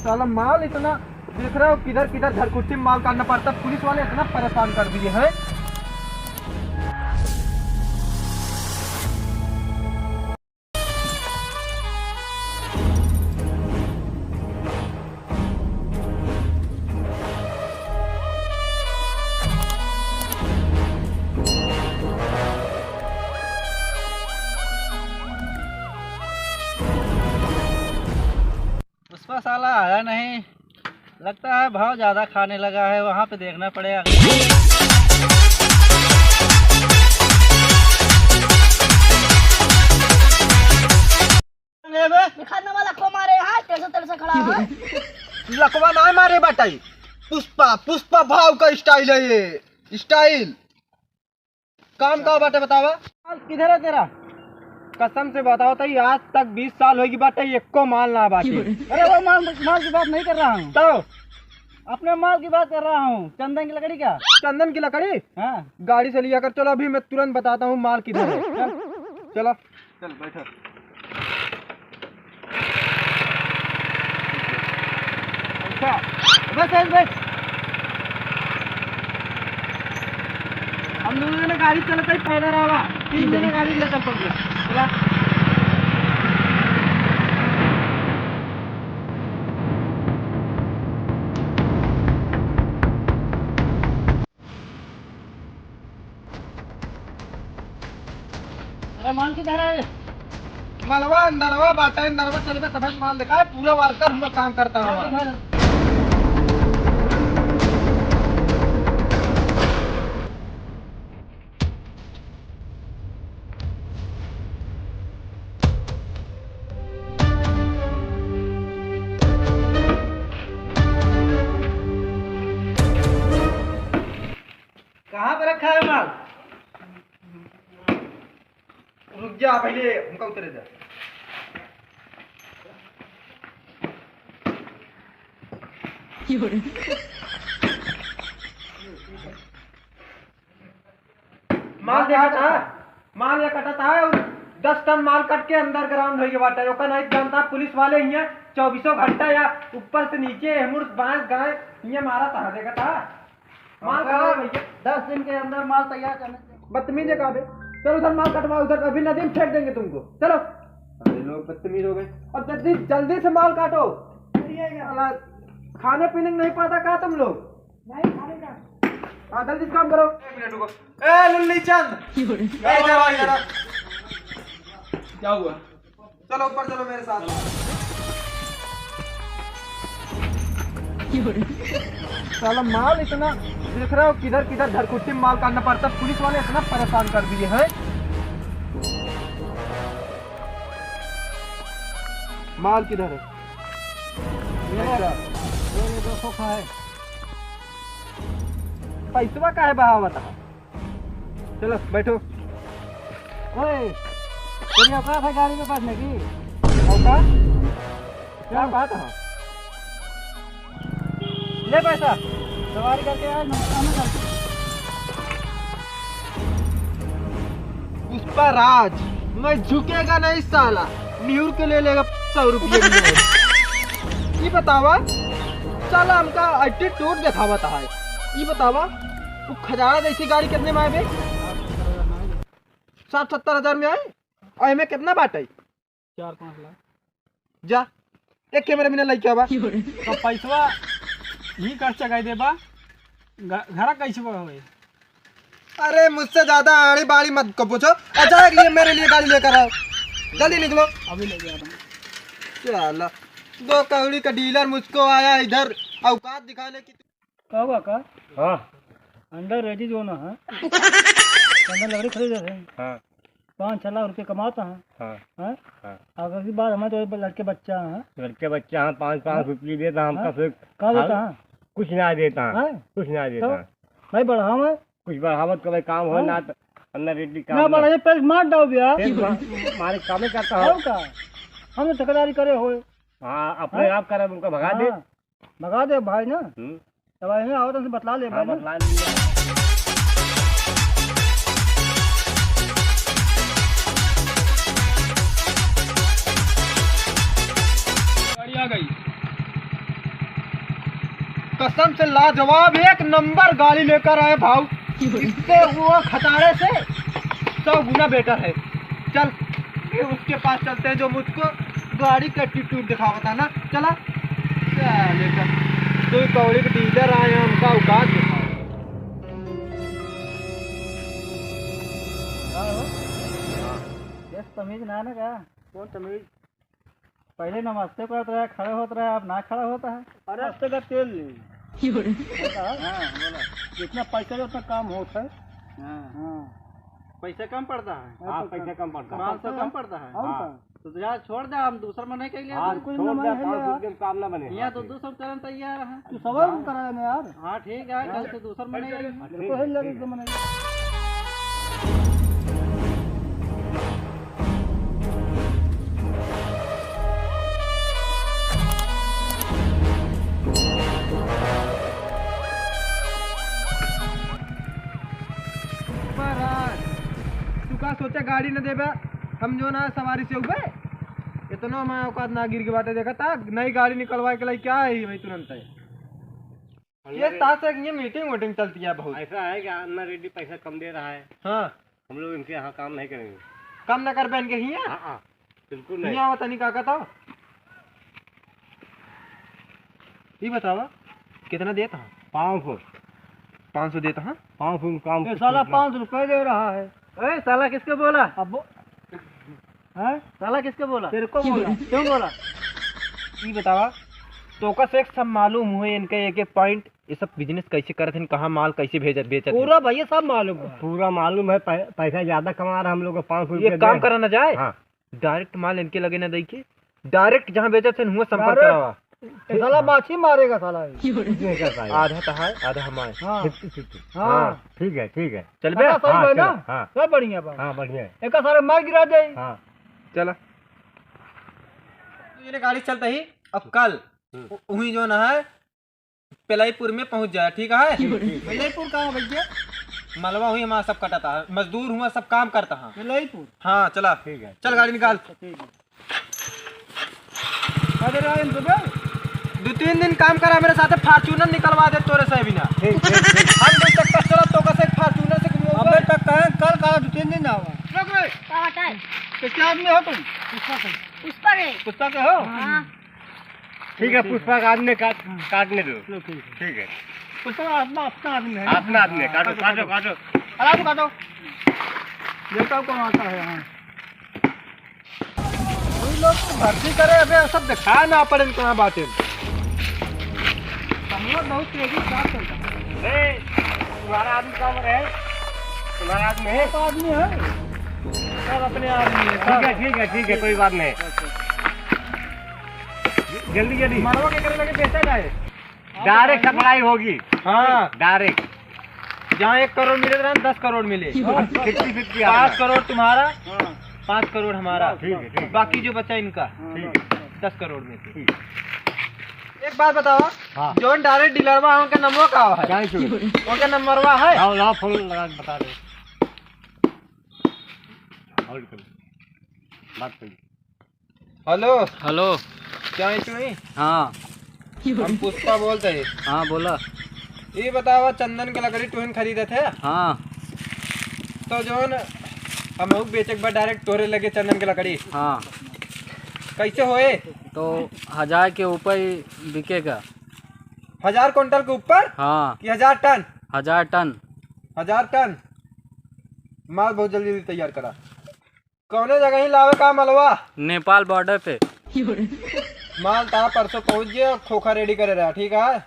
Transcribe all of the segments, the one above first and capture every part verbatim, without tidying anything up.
साला माल इतना, देख रहे हो, किधर किधर धरकुट्टी में माल काटना पड़ता है। पुलिस वाले इतना परेशान कर दिए हैं। पुष्पा साला आया नहीं, लगता है भाव ज्यादा खाने लगा है, वहाँ पे देखना पड़ेगा। ले बे। दिखा ना वाला को मारे यहाँ, तेरे से, तेरे से खड़ा है। लकवा ना मारे बाटई, पुष्पा, पुष्पा भाव का स्टाइल है ये, स्टाइल। काम का बाटे बतावा? माल किधर है तेरा? कसम से बताओ तो, ये आज तक बीस साल होगी बाटे, एको माल ना बाटे। अरे वो माल, माल की बात नहीं कर रहा हूँ। तो? अपने माल की बात कर रहा हूँ, चंदन की लकड़ी का। चंदन की लकड़ी? हाँ। गाड़ी से लिया कर चलो, अभी मैं तुरंत बताता हूँ माल किधर है। चल। चलो। चल, बैठो। अच्छा, बस, बस, बस। हम दोनों जने गाड़ी चलत ही पैदल आवा, तीन जने गाड़ी ले चल पड़ गया। चला। अरे, माल किधर है? मालवा अंदरवा बाटे, अंदरवा चलबे तबे माल दिखाए, पूरा वर्कर हम लोग काम करता है। कहाँ पे रखा है माल? रुक जा, पहले हमका उतरे दे। माल देखा था, माल या कटा था, और दस टन माल कट के अंडरग्राउंड होइगे बाटे। ओका नहीं जानता, पुलिस वाले हियाँ चउबीसों घंटा या ऊपर से नीचे हेमुर बांस गाय हियाँ मारा था, देखा था। माल कहाँ है भैया? दस दिन के अंदर माल तैयार करने से। बदतमीज है का बे? चल उधर माल कटवा, उधर अभी नदी में फेंक देंगे तुमको। चलो। अरे लोग बदतमीज हो गए। अब जल्दी, जल्दी से माल काटो। साला खाने पीने को नहीं पाता का तुम लोग? नहीं खाने का। हाँ, जल्दी से काम करो। एक मिनट रुको। ए, लुल्ली चंद। क्या हुआ भाई? इधर आ। क्या हुआ? चलो, ऊपर चलो मेरे साथ। साला माल इतना, देख रहे हो, किधर किधर धरकुट्टी में माल काटना पड़ता है। पुलिस वाले इतना परेशान कर दिए हैं। माल किधर है? ये, ये, ये दो सौ का है। पैसवा काहे बहावत है? चलो, बैठो। ओए, तेरी औकात है गाड़ी में बैठने की? औकात? क्या औकात है? ले पैसा, सवारी करके आए, नमस्कार ना करके। पुष्पा राज, मैं झुकेगा नहीं साला, निहुर के ले लेगा सौ रुपये भी नहीं। ई बतावा, साला हमका attitude देखावत है। ई बतावा, वो खजाना जैसी गाड़ी कितने में आए बे? साठ सत्तर हजार में आए? और एमे कितना बाटे? चार पाँच लाख। जा, एक कैमरा मैन लइके आवा। तो पैसवा ही खर्चा कर देबा, घ-, घरा कैसे होए? अरे, मुझसे ज्यादा आड़ी बाड़ी मत को पूछो। अच्छा, एक लिए मेरे लिए गाड़ी लेकर आओ, जल्दी निकलो। अभी लेके आता हूँ। चला, दो कौड़ी का डीलर मुझको आया इधर औकात दिखाने की। का हुआ का? हाँ। अंडर रेडी जो ना है, अंडर लकड़ी खरीदे थे। हाँ। पाँच छह लाख रुपये कमाता है। हाँ। हैं? हाँ। अगर की बात हमारे तो लड़के बच्चा हैं। लड़के बच्चा हैं, पाँच पाँच हाँ। रुपये देता है हमका हाँ। फिर। का देता हाँ। है? कुछ ना देता है। हैं? कुछ ना देता तो है। भाई बढ़ावा। कुछ बढ़ावत का भाई काम हो हाँ। ना तो अंडर रेडी काम ना ना। बढ़ाइए, पैसे मार डाओ भैया। फिर मा-, मारे कामे करता है। और का? हम तो ठेकेदारी करे हुए। हाँ, अपने हाँ? आप करे, उनका भगा दे। हाँ। भगा दे भाई ना। हम्म। तब यहीं आओ तो हमसे बतला ले हाँ, भाई ना। बतला लिया। गाड़ी आ गई। कसम से लाजवाब एक नंबर गाड़ी लेकर आए भाऊ, इससे वो खटारे से सौ गुना बेटर है। चल, फिर उसके पास चलते हैं जो मुझको गाड़ी का एटीट्यूड दिखावता ना। चला, क्या लेकर, कोई कौड़ी के डीलर आए हैं, उनका औकात दिखाओ। का हो? यस, तमीज ना है ना का? कौन तमीज? पहले नमस्ते करत रहे, खड़े होत रहे, अब ना खड़ा होता है। अरे, नमस्ते का तेल ले। होता है? हाँ, बोला। जितना पैसा का उतना काम होता है। हाँ। हाँ। पैसा कम पड़ता है? हाँ, हाँ, पैसा कम पड़ता है। पाँच सौ कम पड़ता है? और हाँ। का? तो यार, छोड़ दे, हम दूसर मनई कइ लेब। हाँ, कोई छोड़ दे, पाँच सौ रुपये में काम ना बने। यहाँ तो दो सौ करन तैयार है। तू सवाल करा है ना यार। हाँ, ठीक है, कल से दूसर मनई आई। ठीक है, ठीक है। महाराज, तू का सोचा गाड़ी न देबे? हम जो ना सवारी से उबे, इतना मैं औकात ना गिर के बाटे। देखा था, नई गाड़ी निकलवाए के लिए क्या है भाई, तुरंत है। ये साथ से ये मीटिंग वीटिंग चलती है बहुत। ऐसा है कि अन्ना रेड्डी पैसा कम दे रहा है। हाँ। हम लोग इनके यहाँ काम नहीं करेंगे। काम ना कर बहन के हिया? हाँ, हाँ, बिल्कुल नहीं। हिया आवत नहीं, का कहता? ये बतावा, कितना देता है? पाँच सौ। पाँच सौ देता है? पाँच सौ काम ये कुछ साला नहीं। पाँच सौ रुपए दे रहा है। ए, साला किसके बोला? अब वो हैं? साला किसके बोला? तेरे को बोला। क्यों बोला? ये बतावा, तो का से सब मालूम हुए इनके एक एक पॉइंट, ये सब बिजनेस कैसे करत हैं, कहाँ माल कैसे भेजत, बेचत हैं? पूरा भैया सब मालूम है। पूरा मालूम है, पै-, पैसा ज्यादा कमा रहा हम लोग को, पाँच सौ ये रुपया काम दे। करा ना जाए, हाँ। डायरेक्ट माल इनके लगे ना दे के, डायरेक्ट जहाँ बेचत हैं, हुआ संपर्क डायरेक्ट? करावा। ये साला माछी मारेगा साला ये। कुछ नहीं कर पाएगा। आधा तहार, आधा हमार। हाँ। फिफ्टी फिफ्टी। हाँ। हाँ, ठीक है, ठीक है। चल बे? पता सही हाँ, है ना? चलो, हाँ। सब बढ़िया बा। हाँ, बढ़िया है। एक सारे मार गिरा दे। हाँ। चला। ये गाड़ी चलता ही, अब कल हम्म। उ-, उही जो ना है, पेलाईपुर में पहुंच जाए, ठीक है? ठीक, ठीक, ठीक। पेलाईपुर कहाँ है भैया? मलवा हुई हमारा सब कटाता है, मजदूर हुआ सब काम करता है। पेलाईपुर? हाँ, चला। ठीक है। चल गाड़ी निकाल। ठीक है। अरे राम दुबे। दो तीन दिन काम करा मेरे साथे, Fortuner निकलवा दे तोरे से बिना। ठीक, ठीक, ठीक। हम दो चक्कर चला तो कैसे Fortuner से घूमो अबे बे? तक कहें कल का दो तीन दिन आवा। रुक रे। का बात है? किसके आदमी हो तुम? पुष्पा के। पुष्पा के। पुष्पा के हो? हाँ। ठीक है, पुष्पा का आदमी काट, काटने दो। लो, ठीक है। ठीक है। पुष्पा का अपना, अपना आदमी है। अपना आदमी है, काटो, काटो, काटो। काटो, काटो। देखता हूँ कौन आता है, हाँ। कोई लोग तो भर्ती करे, अबे सब दिखाए ना पड़े कहाँ बाटे। हम लोग बहुत तेजी से बात करता है। नहीं, तुम्हारा आदमी कहाँ पर है? तुम्हारा आदमी है? तो आदमी है। सब अपने आदमी है, ठीक है, सब। ठीक है, ठीक है, कोई बात नहीं। जल्दी, जल्दी। मरवा के करे लगे बेचा जाए। डायरेक्ट सप्लाई होगी। हाँ। डायरेक्ट। जहाँ एक करोड़ मिले रहा, दस करोड़ मिले। फिफ्टी फिफ्टी पाँच आपका। करोड़ तुम्हारा, हाँ। पाँच करोड़ हमारा। ठीक है, ठीक है। बाकी जो बचा इनका, ठीक है। दस करोड़ में से। ठीक। एक बात बताओ, हाँ। जौन डायरेक्ट डीलरवा, उनका नंबरवा का है? क्या है, सुन? उनका नंबरवा है? लाओ, लाओ, फोन लगा के बता दे। होल्ड कर। बात करिए। हेलो। हेलो। क्या है, चुई? हाँ। हम पुष्पा बोलते हैं। हाँ, बोला। ये बतावा, चंदन के लकड़ी तुहन खरीदत है? हाँ। तो जौन हम लोग बेचे के बाद डायरेक्ट तोरे लगे चंदन के लकड़ी। हाँ। कैसे होए? तो हजार के ऊपर ही बिकेगा। हजार कुंटल के ऊपर? हाँ। कि हजार टन? हजार टन। हजार टन। माल बहुत जल्दी जल्दी तैयार करा। कौने जगह ही लावे का मलवा? नेपाल बॉर्डर पे। माल तारा परसों पहुँच गया, खोखा रेडी करे रहा, ठीक है?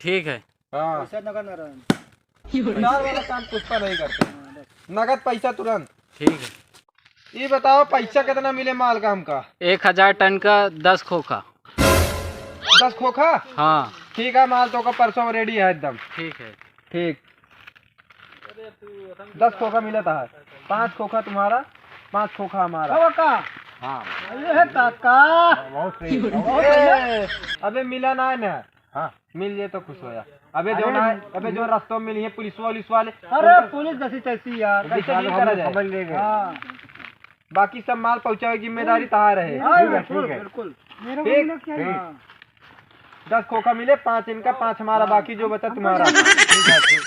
ठीक है। हाँ। पैसा नगद ना रहे। उधार वाला काम पुष्पा नहीं करते। हाँ, बस। नगद पैसा तुरंत। ठीक है। ये बताओ, पैसा कितना मिले माल का हमका? एक हजार टन का दस खोखा। दस खोखा? हाँ। ठीक है, माल तो का परसों रेडी है एकदम। ठीक है। ठीक। दस खोखा मिला था, पाँच खोखा तुम्हारा, पाँच खोखा हमारा। हो का? हाँ। अरे है काका। बहुत सही। बहुत सही। ए, अबे मिला ना है ना? हाँ। मिल जाए तो खुश हो जा। अबे जो अरे ना है, अबे जो रास्ता में मिली है पुलिस वाले, पुलिस वाले। अरे पुलिस जैसी तैसी यार। कैसे डील करा जाए? समझ लेंगे। हाँ। बाकी सब माल पहुँचावे की जिम्मेदारी तहार है। हाँ, ठीक है, बिल्कुल, ठीक है। बिल्कुल। मेरे को ठीक, मिला क्या ठीक। है? हाँ। दस खोखा मिले, पाँच इनका, पाँच हमारा, बाकी जो बचा तुम्हारा। ठीक है, ठीक।